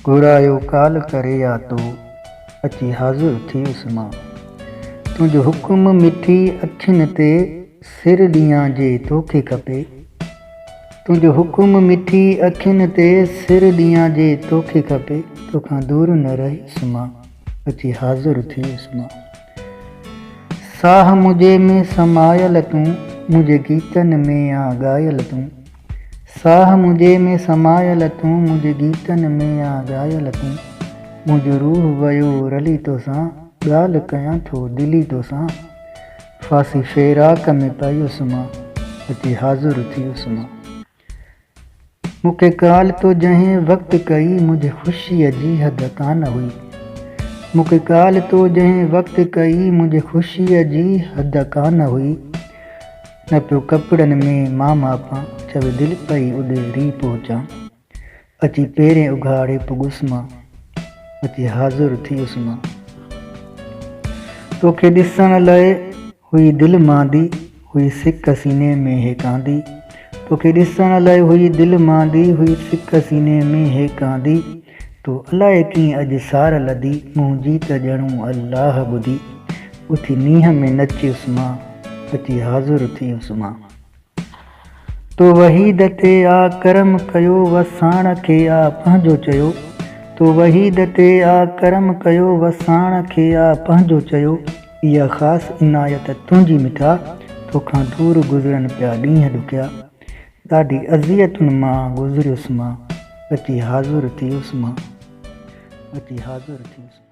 گهرايو ڪال ڪري آ تو، اچي حاضر ٿيس مان. تنهنجو حڪم مٺي اکين تي، سر ڏيان جي توکي کپي. تنهنجو حڪم مٺي اکين تي، سر ڏيان جي توکي کپي. توکان دور نه رهيس مان، اچي حاضر ٿيس مان. ساهه منهنجي ۾ سمايل تون، منهنجي گيتن ۾ آ ڳايل تون. ساهه منهنجي ۾ سمايل تون، منهنجي گيتن ۾ آ ڳايل تون. منهنجو روح ويو رلي توسان، ڳالهه ڪيان ٿو دلي توسان. ڦاسي فراق ۾ پيس مان، اچي حاضر ٿيس مان. مون کي ڪال تو جنهن وقت ڪئي، منهنجي خوشيء جي حد ڪانه هئي. مون کي ڪال تو جنهن وقت ڪئي، منهنجي خوشيء جي حد ڪانه هئي. نه پيو ڪپڙن ۾ مان ماپان، چوي دل پئي اڏي ري پهچان. اچي پيرين اگهاڙي پڳس مان، اچي حاضر ٿيس مان. توکي ڏسڻ لئه هئي دل ماندي، هئي سڪ سيني ۾ هيڪاندي. توکي ڏسڻ لئه هئي دل ماندي، هئي سڪ سيني ۾ هيڪاندي. تو الائي ڪيئن اڄ سار لڌي، منهنجي ته ڄڻو الله ٻڌي. اٿي نينهن ۾ نچيس مان، اچي حاضر ٿيس مان. تو وحيد تي آ ڪرم ڪيو، وساڻ کي آ پنهنجو چيو. تو وحيد تي آ ڪرم ڪيو، وساڻ کي آ پنهنجو چيو. اها خاص عنايت تنهنجي مٺا، توکان دور گذرن پيا ڏينهن ڏکيا. ڏاڍي اذيتن مان گذريس مان، اچي حاضر ٿيس مان، اچي حاضر ٿيس.